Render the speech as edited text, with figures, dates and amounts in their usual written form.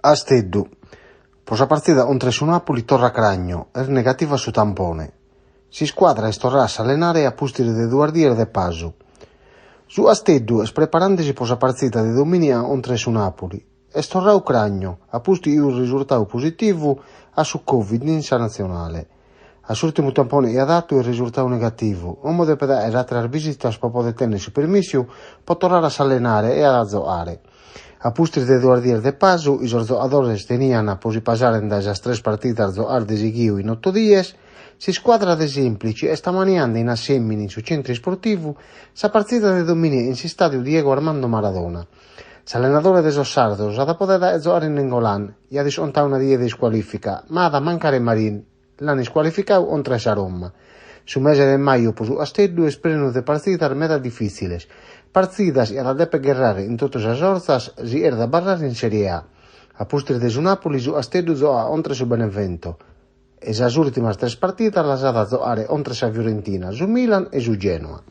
Casteddu. Pro sa partzida contra su Nàpoli torrat Cragno, est negativu a su tampone. S'iscuadra est torrada a s'allenare a pustis de duas dies de pasu. Su Casteddu est preparende·si pro sa partzida de domìniga contra su Nàpoli. Est torradu Cragno, a pustis chi est resurtadu positivu a su Covid in sa natzionale. A s'ùrtimu tampone chi at dadu est resurtadu negativu, como depet fàghere àteras bìsitas pro pòdere tènnere su permissu pro torrare a s'allenare e a zogare. A pustis de duas dies de pasu, chi sos zogadores teniant pro si pasare dae sas tres partidas zogadas de sighidu in oto dies, s'iscuadra de Semplici est ammaniende in Assèmini in su tzentru isportivu sa partzida de domìniga in s'istàdiu Diego Armando Maradona. S'allenadore de sos sardos at a pòdere fàghere zogare Nainggolan, chi at iscontadu una die de iscualìfica, ma at a mancare Marin, l'ant iscualificadu contra sa Roma. Su mese de maju pro su Casteddu est prenu de partzidas meda difìtziles, partzidas chi at a dèpere gherrare cun totu sas fortzas si cheret abarrare in Sèrie A. A pustis de su Nàpoli su Casteddu zogat contra su Benevento e sas ùrtimas tres partidas las at a zogare contra sa Fiorentina, su Milan e su Genoa.